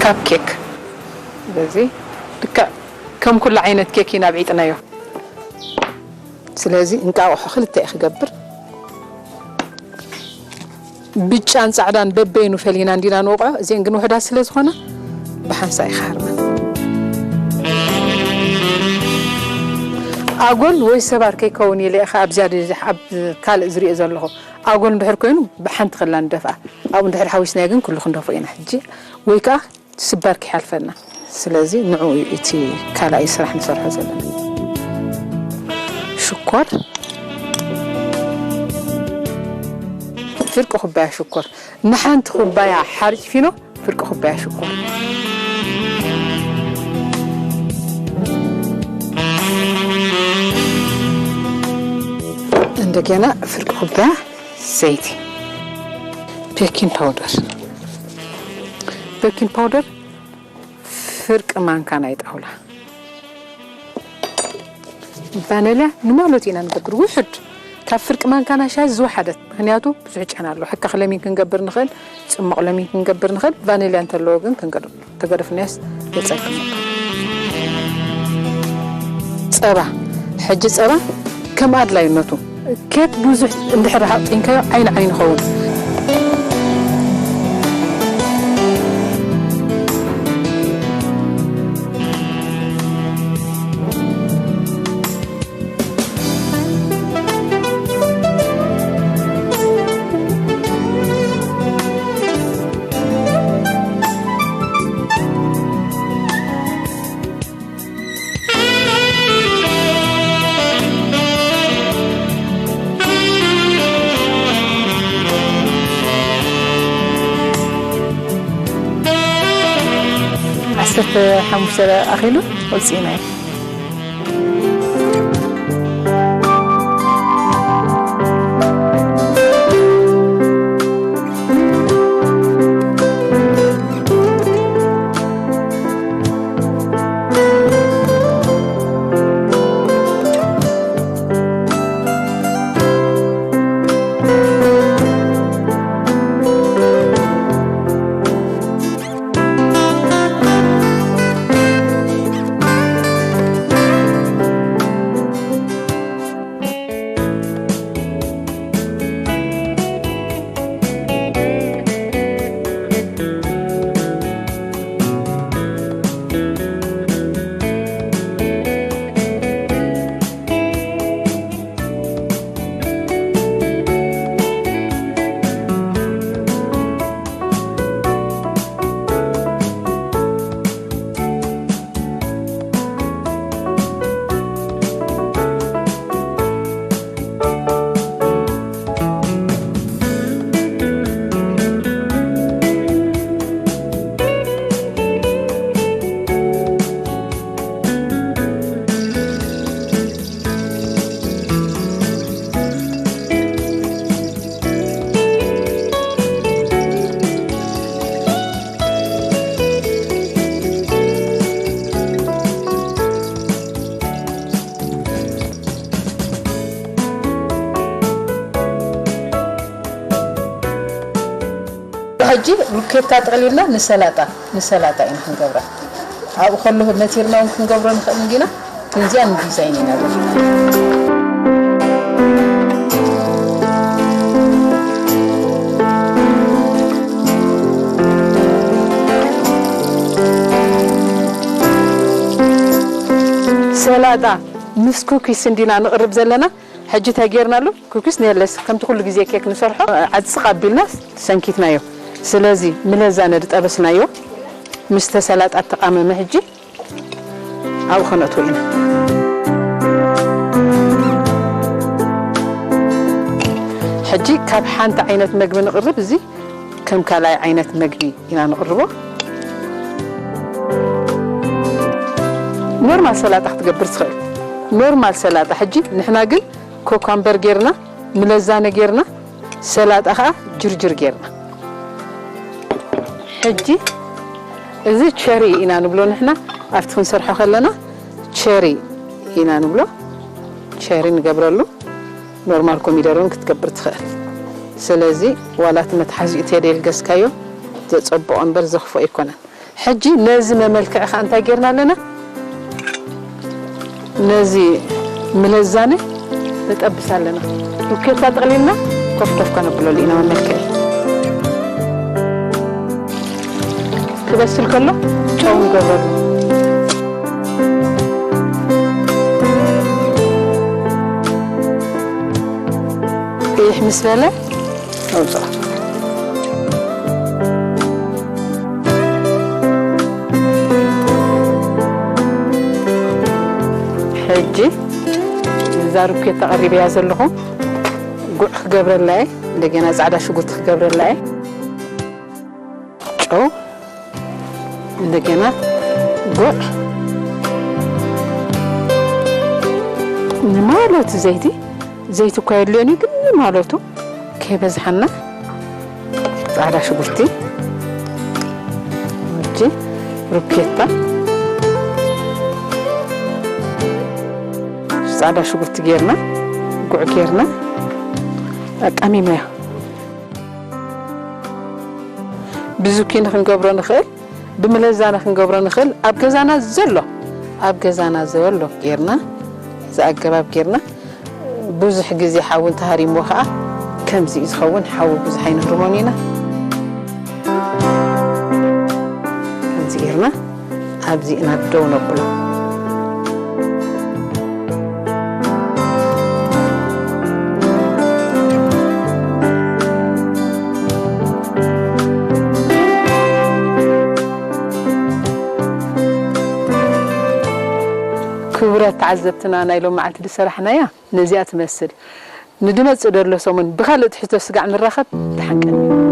ኣብ ኬክ በዚ ልክዕ ከም ኩሉ ዓይነት ኬክ ኢና ኣብዒጥናዮ። ስለዚ እንቃቑሖ ክልተ እየ ክገብር። ብጫን ጻዕዳን በበይኑ ፈሊና እንዲና ንወቕዖ። እዚአን ግን ውሑዳት ስለ ዝኾና ብሓንሳእ እየ ክሃርመን። ኣጎል ወይ ሰባር ከይከውን ኢለ እየ ኣብ ዝያዳ ኣብ ካልእ ዝሪኦ ዘለኹ። ኣጎል እንድሕር ኮይኑ ብሓንቲ ከላ ንደፍኣ። ኣብኡ እንድሕር ሓዊስናዮ ግን ኩሉ ክንደፍኦ ኢና ሕጂ። ወይ ከኣ ስባር ክሓልፈና። ስለዚ ንዕኡ እዩ እቲ ካልኣይ ስራሕ ንሰርሖ ዘለና። ሽኮር፣ ፍርቂ ኩባያ ሽኮር፣ ንሓንቲ ኩባያ ሓርጭ ፊኖ ፍርቂ ኩባያ ሽኮር፣ እንደገና ፍርቂ ኩባያ ዘይቲ፣ ቤኪንግ ፓውደር፣ ቤኪንግ ፓውደር ፍርቂ ማንካ ናይ ጣውላ፣ ቫነልያ ንማለቱ ኢና ንገብር። ውሑድ ካብ ፍርቂ ማንካ ናይ ሻሂ ዝወሓደት፣ ምኽንያቱ ብዙሕ ጨና ኣለዎ። ሕካኽ ለሚን ክንገብር ንኽእል፣ ጽማቕ ለሚን ክንገብር ንኽእል። ቫነልያ እንተለዎ ግን ክንገድ-፣ ተገደፍናዮስ የጸግም። ጸባ፣ ሕጂ ጸባ ከም ኣድላይነቱ። ኬክ ብዙሕ እንድሕር ሓቕጢንካዮ ዓይኒ ዓይኒ ይኸውን። ዓሰርተ ሓሙሽተ ኣኺሉ ወፂእና እዩ። ሕጂ ሉኬታ ጠቕሊልና ንሰላጣ፣ ንሰላጣ ኢና ክንገብራ። ኣብኡ ከሎ ነቲርና እውን ክንገብሮ ንኽእል እንዲና፣ ግን እዚኣ ንዲዛይን ኢና። ሰላጣ ምስ ኩኪስ እንዲና ንቕርብ ዘለና። ሕጂ እንታይ ጌርናሉ? ኩኪስ ኔለስ ከምቲ ኩሉ ግዜ ኬክ ንሰርሖ ዓጽቕ ኣቢልና ሰንኪትናዮ። ስለዚ ምለዛ ነድጠበስናዮ ምስ ተሰላጣ ተቓመመ። ሕጂ ኣብኡ ከነእትዎ ኢና። ሕጂ ካብ ሓንቲ ዓይነት መግቢ ንቕርብ፣ እዚ ከም ካልኣይ ዓይነት መግቢ ኢና ንቕርቦ። ኖርማል ሰላጣ ክትገብር ትኽእል። ኖርማል ሰላጣ። ሕጂ ንሕና ግን ኮኳምበር ጌርና፣ ምለዛነ ጌርና፣ ሰላጣ ኸዓ ጅርጅር ጌርና። ሕጂ እዚ ቸሪ ኢና ንብሎ ንሕና፣ ኣብቲ ክንሰርሖ ከለና ቸሪ ኢና ንብሎ። ቸሪ ንገብረሉ። ኖርማል ኮሚደረ እውን ክትገብር ትኽእል። ስለዚ ዋላ እቲ መትሓዚኡ ቴደ ይልገስካዮ፣ ዘጸብቖ እምበር ዘኽፍኦ ኣይኮነን። ሕጂ ነዚ መመልክዒ ከኣ እንታይ ጌርና ኣለና? ነዚ ምለዛነ ንጠብስ ኣለና። ሩኬታ ጠቕሊልና ኮፍ ኮፍ ከነብለሉ ኢና መመልክዒ። ክበስል ከሎ ጨው ንገብረሉ። ቅይሕ ምስ በለ ነውፅኦ። ሕጂ እዛ ሩኬት ተቐሪበያ ዘለኹ ጉዕ ክገብረላ እየ። እንደገና ጻዕዳ ሽጉርቲ ክገብረላ እየ። ጨው፣ እንደገና ጉዕ ንማለቱ ዘይቲ፣ ዘይቲ እኳ የድልዮን እዩ፣ ግን ንማለቱ ከይበዝሓና ጻዕዳ ሽጉርቲ፣ ሕጂ ሩኬታ፣ ጻዕዳ ሽጉርቲ ጌርና፣ ጉዕ ጌርና ኣቃሚምናዮ። ብዝኩኒ ክንገብሮ ንኽእል፣ ብምለዛና ክንገብሮ ንኽእል። ኣብ ገዛና ዘሎ፣ ኣብ ገዛና ዘሎ ጌርና፣ እዚ ኣገባብ ጌርና፣ ብዙሕ ግዜ ሓዊ እንተሃሪምዎ ኸኣ ከምዚ እዩ ዝኸውን። ሓዊ ብዙሕ ኣይነህርሞን ኢና። ከምዚ ጌርና ኣብዚ ኢና ደው ነብሎ። ክቡራት ተዓዘብትና፣ ናይ ሎማዓልቲ ዝሰራሕናያ ነዚኣ ትመስል። ንድመጽእ ደሎ ሰሙን ብኻልእ ትሕዝቶ ስጋዕ ንራኸብ። ደሓን ቀንዩ።